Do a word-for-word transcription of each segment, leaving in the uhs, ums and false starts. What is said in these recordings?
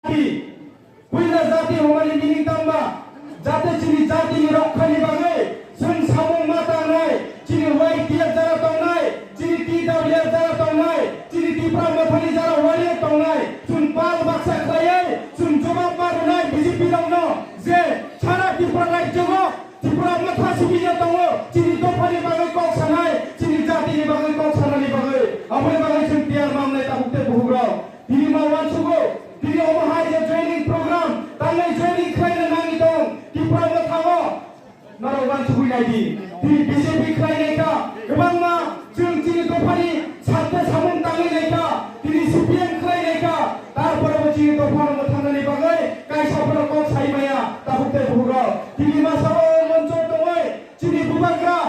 Puila jati hwnmani meaning tangma, jate chini jatini rokhani bagwi chwng samung ma tangnai, chini Y T F jara tongnai, chini T W F jara tongnai, chini Tipra Mothani jara warrior tongnai, chwng pal baksa khlaiwi chwng jobab ma rwnai B J P rokno je sara Tripura rajyo-o Tripura Motha simi ya tongo, chini dophani bagwi kok sanai, chini jatini bagwi kok sanani bagwi, aboni bagwi chwng tiyar mangnai takhuk tei bukhuk rok. Tini ma uansugo, tini omo hai je joining program, tangnai joining khlaina nangwi tong, Tripura Motha-o norok uansugwi nai di. Tini B J P khlai nai kha, kwbangma chwng chini dophani sakte samung tangwi nai kha, tini C P M khlai nai kha, tarpore bo chini dophano mwthangnani bagwi kaisa phano kok sai maya, takhuk tei bukhuk rok. Tini masa o moncho tongwi chini bubagra,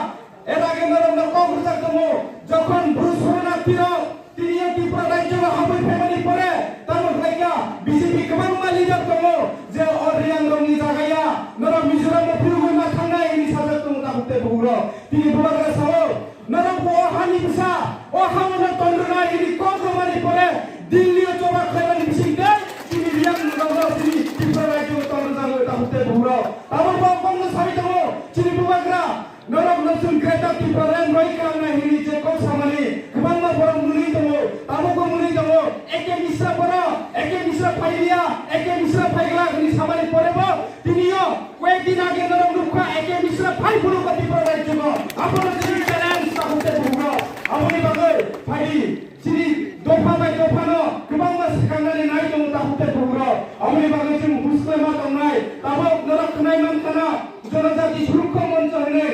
era ke norok no kok rwjak tongo, jokhon Bru Soronarthi rok tini o Tripura rajyo o habwi phaimani pore tamo khlai kha, B J P kwbangma leader tongo je o Reang rokni jagaya norok Mizoram o phunugwi ma thangnai hwnwi sajak tongo takhuk tei bukhuk rok. Tini bubagra sao, norok bo o hani bwsa, o ha-o no ton rwnai hwnwi kok rwmani pore Delhi o choba khlaimani bising tei chini Reang rokno chini Tripura rajyo o ton rwjago takhuk tei bukhuk rok. Abo bo kokno saui tongo chini bubagra. Norok no chwng Greater Tipraland roi klangnai hwnwi je kok samani kwbangma borok mwnwi tongo, tabukbo mwnwi tongo. A K Mishra borok, A K Mishra phailiya, A K Mishra phaigla hwnwi samani porebo tini o koyek din age norok nukha A K Mishra phai phuru ko Tripura rajyo-o. Abono chini challenge takhuk tei bukhuk rok. Aboni bagwi phaidi. Chini dopha bai dophano kwbangma swkangnani nai tongo takhuk tei bukhuk rok. Aboni bagwi chwng buskhlai ma tongnai. Tabuk norok khwnai mankha na, Jonojati Surokha Moncho hwnwi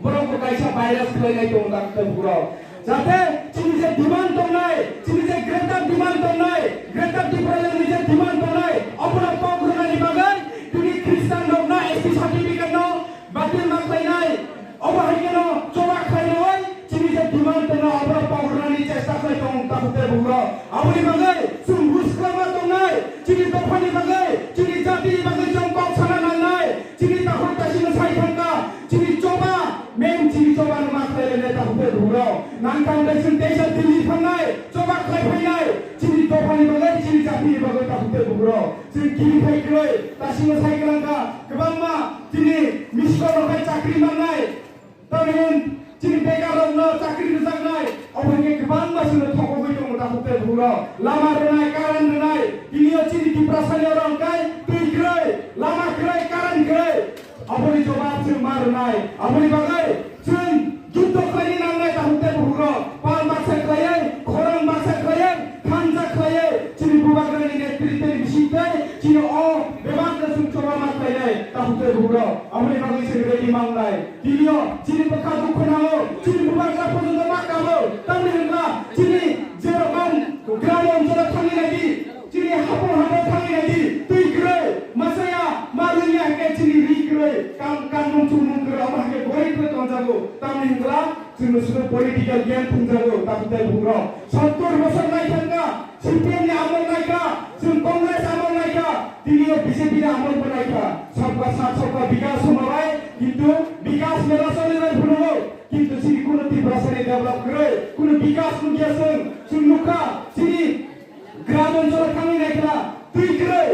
borok bo kaisa virus khlainai tongo takhuk tei bukhuk rok. Jate chini je demand tongnai, chini je greater demand tongnai, Greater Tipraland ni je demand tongnai, obono kok rwnani bagwi tini Christian rokno S T certificate no batil ma khlainai, obo hai kheno choba khlainai, chini je demand tongna oborok pogornani chesta khlai tong takhuk tei bukhuk rok. Aboni bagwi chwng buskhlama tongnai, chini dophani bagwi, chini jatini bagwi chwng kok sana nangnai, chini takhuk tasino sai thangkha, chini choba, main chini choba no ma khlai lainai takhuk tei bukhuk rok. Nangkha hwnkhe chwng teisa Delhi thangnai, choba khlai phainai, chini dophani bagwi, chini jatini bagwi takhuk tei bukhuk rok. Chwng kiri phai kwrwi, tasino sai kwlangkha, kwbangma chini miskol rok hai chakri mannai, tamni hwn chini bekar rokno chakri rwjaknai, obo hwnkhe kwbangma chwngno thokogwi tongo takhuk tei bukhuk rok. Lama rwnai, current rwnai, tini o chini Tiprasani oro hwnkhe twi kwrwi, lama kwrwi, current kwrwi, oboni jobab chwng ma rwnai. Aboni bagwi chwng juddo khlaina nangnai takhuk tei bukhuk rok. Pal baksa khlaiwi, khorang baksa khlaiwi, thansa khlaiwi, chini bubagrani netritwni bisingtwi chini o bebakno chwng choba ma khlainai takhuk tei bukhuk rok. Aboni bagwi chwng ready mangnai. Tini o chini bwkha dukhu nango, chini bubagra porjonto ma kabo. Tamni hwnba chini je rokom gram oncholo thangwi nai di, chini hapung hapung thangwi nai di, twi kwrwi, masaya, ma lwngya hwnkhe chini ri kwrwi, kam, kanmung chumung kwrwi, omo hwnkhe gorib kwrwi tongjago. Tamni hwnba chwngno sudu political game thwngjago, takhuk tei bukhuk rok. Sottor bosor nai thangkha, C P M ni amol naikha, chwng Congress amol naikha, tini o B J P ni amol bo naikha. Sabka sath, sabka bikas hwnma bai, kintu bikas mela choli bai phunukgo, kintu chini kuno Tiprasani develop kwrwi, kuno bikas nukya chwng, chwng nukha, chini gram oncholo thangwi naikha, twi kwrwi.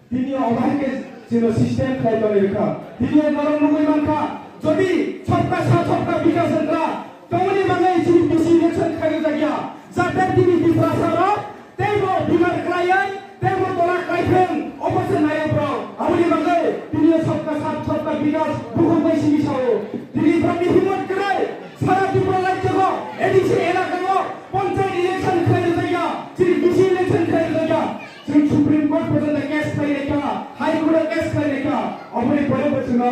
Tini o obo hai khe chwngno system khlai tongwi rwkha. Tini o norok nugwi mankha, jodi sabka sath sabka bikas wngkha, tongmani bagwi chini B C election khairokjakya. Jate tini Tiprasa rok teibo bimar khlaiwi, teibo tola khlaithwng, obo se naio borok. Aboni bagwi tini o sabka sath sabka bikas bukhuk bai simi sao. Tini borokni himmat kwrwi, sara Tripura rajyo o A D C elaka o panchayat election khlairokjakya, chini B C election khlairokjakya. Chwng Supreme Court porjonto case khlai naikha, High Court o case khlai naikha, oboni pore bo chwngno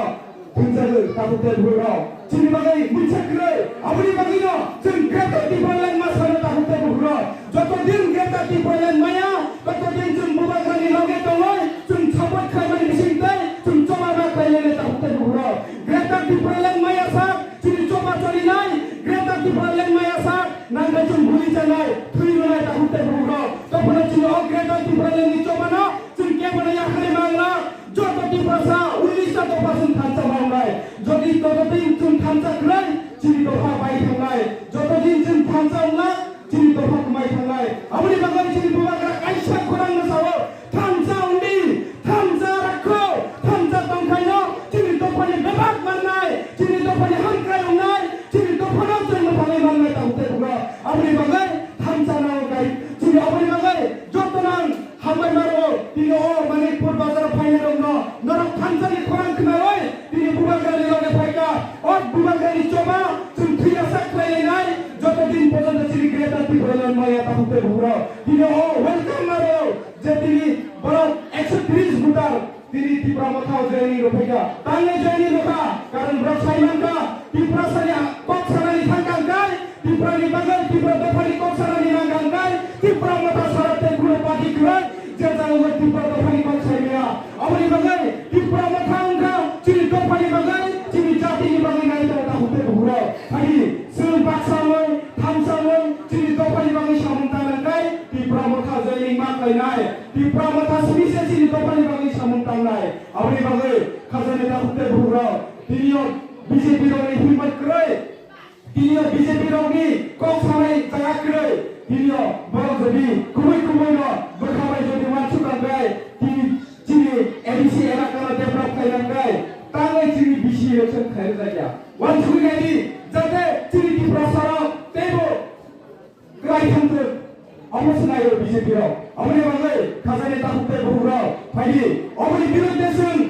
thumjago takhuk tei bukhuk rok. Chini bagwi mungsa kwrwi, aboni bagwino chwng Greater Tipraland ma sano takhuk tei bukhuk rok. Joto din Greater Tipraland maya, toto din chwng bubagrani loge tongwi chwng support khlaimani bisingtwi chwng choba ma khlai lainai takhuk tei bukhuk rok. Greater Tipraland maya sak, chini choba cholinai, Greater Tipraland maya sak, nangkhe chwng buli chanai, thwi rwnai takhuk tei bukhuk rok. Tobphano chini o Greater Tipraland ni chobano chwng kebono yakarwi manglak. Joto Tiprasa unnista dopha chwng thansa mangnai. Jodi joto din chwng thansa kwrwi, chini dopha bai thangnai. Joto din chwng thansa wnglak, chini dopha kwmai thangnai. Aboni bagwi chini bubagra kaisa khorang no sao, thansa Borok ekso tris voter tini Tipra Motha o joining rwphaikha. Tangwi joining rwkha, karon borok saimankha, Tiprasani kok sanani thangkha hwnkhe, Tiprani bagwi Tipra dophani kok sanani nangkha hwnkhe, Tipra Motha sara tei kuno party kwrwi, je jaga Tipra dophani kok saimaya. Aboni bagwi Tipra Motha wngkha chini dophani bagwi, chini jatini bagwi nai tongo takhuk tei bukhurok. Phai di, chwng baksa wngwi, thamsa wngwi, chini dophani bagwi samung tangnai, Tipra Motha joining ma khlainai. Tipra Motha simi se chini dophani bagwi samung tangnai. Aboni bagwi khajani takhuk tei bukhurok. Tini o B J P rokni himmat kwrwi. Tini o B J P rokni kok sanai jaga kwrwi. Tini o borok jodi kubui kubui no bwkha bai jodi uansuk kangkhe, tini chini A D C elaka no develop khainangkhe, tangwi chini B C election khairwjakya. Uansugwi naidi, jate chini Tiprasa rok teibo kwrai thangthwk. Omo se nai o B J P rok. Aboni bagwi khajani takhuk tei bukhuk rok. Phaidi, oboni birudde chwng